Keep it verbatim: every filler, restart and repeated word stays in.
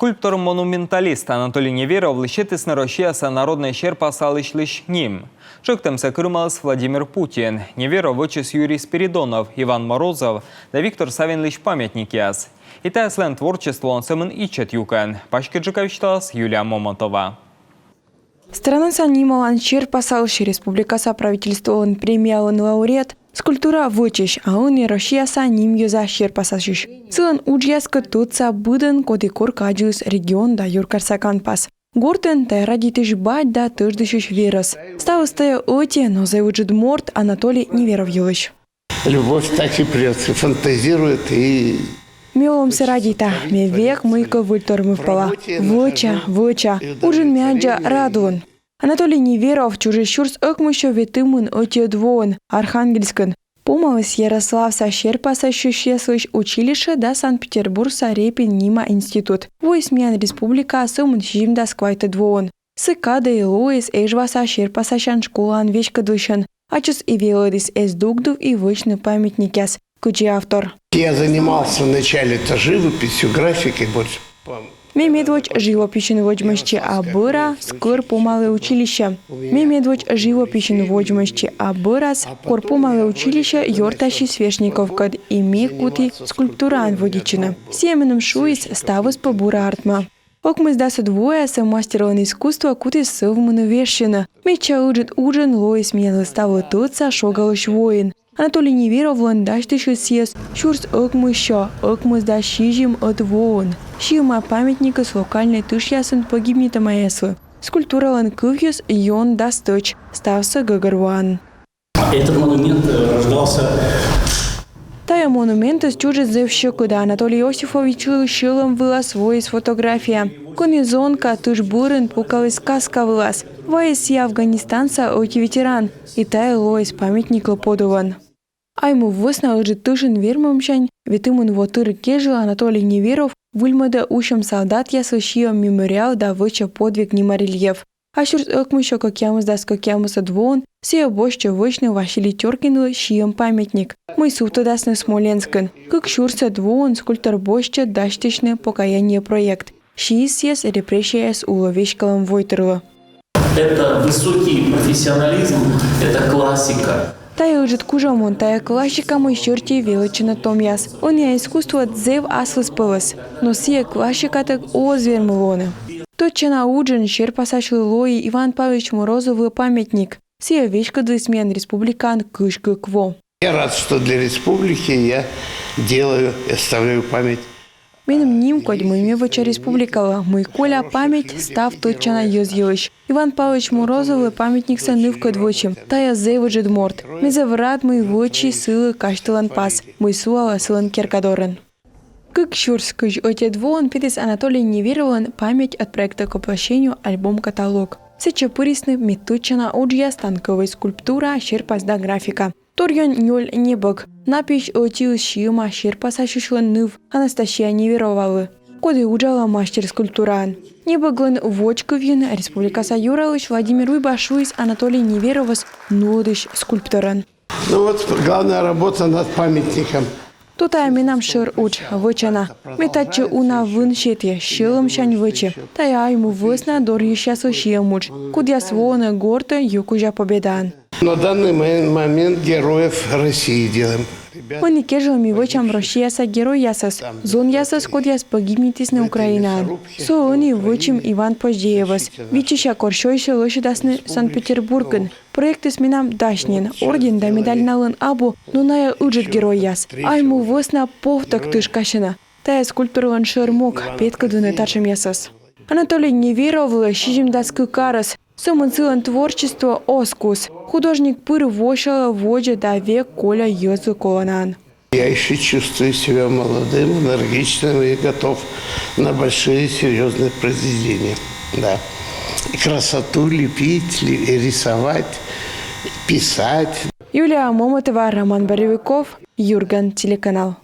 Скульптор-монументалист Анатолий Неверовлы сетісны Россияса народнӧй серпасалысьлысь ним. Тшӧктӧмсӧ кырымаліс Владимир Путин. Неверов вӧчис Юрий Спиридонов, Иван Морозов да Виктор Савинлысь памятникъяс. И тайӧ сылӧн творчестволӧн сӧмын ичӧт юкӧн. Паськыдджыка висьталас Юлия Момотова. Странаса нималань серпасалысь, республикаса правительстволӧн премиялӧн лауреат, скульптура вӧчысь, а ӧні Россияса ним йӧза серпасасьысь. Сылӧн уджъяскӧд тӧдса быдӧн, коді коркӧ аддзис регион да юркарса канпас. Гортын тайӧ радейтысь бать да тӧждысьысь верӧс. Ставыс тайӧ ӧти, но зэв ыджыд морт Анатолий Неверов йылысь. Любовь так и прётся, фантазирует и... Ме олӧмсӧ радейта, ме век мыйкӧ выльтор мӧвпала. Вӧча, вӧча. Уджын ме аддза радлун. Анатолий Неверов чужис сюрс ӧкмыссё ветымын ӧтиӧд воын Архангельскын. Помаліс Ярославса серпасасьысьяслысь училище да Санкт-Петербургса Репин нима институт. Воис миян республикаӧ сӧмын сизимдас квайтӧд воын. Сы кадӧ и лоис Эжваса серпасасян школаӧн веськӧдлысьӧн. Ачыс и велӧдіс эз дугдыв и вӧчны памятникъяс, кыдзи автор. Я занимался вначале-то живописью, графикой больше. Ме медводз живописьын водзмӧстчи, а бӧра скӧр помалі училище. Ме медводз живописьын водзмӧстчи, а бӧрас, кор помалі училище, ёртасси Свешниковкӧд, и ме кути скульптураӧн вӧдитчыны. Сійӧ меным шуис, ставыс пӧ бура артмӧ. Ӧкмысдасӧд воясӧ мастерлӧн искусство кутіс сӧвмыны вежсьыны. Медся ыджыд уджын лоис миянлы ставлы тӧдса шогалысь воин. Анатолий Неверовлӧн дасьтысьыс сійӧс сюрс ӧкмыссё ӧкмысдас сизимӧд воын. Сиӧма памятникыс локальнӧй тышъясын погибнитӧмаяслы. Скульптуралӧн кывйыс «Ён да стӧч», ставсӧ гӧгӧрвоан. Этот монумент, э, рождался... Тайӧ монументыс чужис зэв сьӧкыда. Анатолий Осифовичлы сьӧлӧм вылас воис фотография, кӧні зонка тыш бӧрын пукаліс каска вылас. Вайис сійӧ Афганистанса ӧти ветеран, и тайӧ лоис памятниклы подулӧн. Айму вӧсна ыджыд тышын вермӧмсянь ветымын во тыр кежлӧ Анатолий Неверов выльмӧдӧ усьӧм салдатъяслы сиӧм мемориал да вӧчӧ «Подвиг» нима рельеф. А сюрс ӧкмыссё кӧкъямысдас кӧкъямысӧд воын сійӧ босьтчӧ вӧчны Василий Тёркинлы сиӧм памятник, мый сувтӧдасны Смоленскын. Кык сюрсӧд воын скульптор босьтчӧ дасьтысьны «Покаяние» проект. Сиис сійӧс репрессияяс улӧ веськалӧм войтырлы. Это высокий профессионализм, это классика. Тайӧ ыджыд кужӧмун, тайӧ классика, мый серти велӧдчӧны томъяс. Ӧнія искусствоыд зэв аслыспӧлӧс, но сійӧ классикатӧг оз вермы лоны. Тӧдчана уджын серпасасьлы лои Иван Павлович Морозовлы памятник. Сійӧ веськӧдліс миян республикаын кызь кык во. Я рад, что для республики я делаю, оставляю память. Меным нимкодь, мый ме вӧча республикалы, мый коля память став тӧдчана йӧз йылысь. Иван Павлович Морозовлы памятниксӧ нывкӧд вӧчи. Тайӧ зэв ыджыд морт. Ме зэв рад, мый вӧчи сылы казьтылан пас, мый сулалӧ сылӧн керка дорын. Кык сюрс кызь ӧтиӧд воын петіс Анатолий Неверовлӧн «Память от проекта к воплощению» альбом-каталог. Сэтчӧ пырисны мед тӧдчана уджъяс: танкӧвӧй скульптура, серпас да графика. Торъя нёль небӧг. На пиысь ӧтиыс сиӧма серпасасьысьлӧн ныв Анастасия Неверовалы, коді уджалӧ мастер скульптураын. Небӧглӧн водз кывйын республикаса юралысь Владимир Уйба шуис Анатолий Неверовӧс нуӧдысь скульпторӧн. Ну вот, главная работа над памятником. То тайӧ менам шӧр удж, вӧчана. Ме татчӧ уна вын сеті, сьӧлӧмсянь вӧчи. Тайӧ айму вӧсна дорйысьяслы сиӧм удж, кодъяс воӧны гортӧ Ё кузя Победаын. На данный мо-, момент героев России делаем. Ӧні кежлӧ ми вӧчам Россияса геройясӧс, зонъясӧс, кодъяс погибнитісны Украинаын. Со ӧні вӧчим Иван Поздеевӧс. Виччыся, кор сёйсӧ лӧсьӧдасны Санкт-Петербургын. Проектыс менам дась нин, орден да медаль налӧн абу, но найӧ ыджыд геройяс. Айму вӧсна повтӧг тышкасьӧны. Тайӧ скульпторлӧн шӧр мог — петкӧдлыны татшӧмъясӧс. Анатолий Неверовлы сизимдас кык арӧс. Сӧмын сылӧн творчество оз кус. Художник пыр восялӧ водзӧ да век коля йӧзлы коланаӧн. Я ещё чувствую себя молодым, энергичным и готов на большие серьёзные произведения. Да. И красоту лепить, ли-, рисовать, писать. Юлия Момотова, Роман Боровиков, «Юрган» телеканал.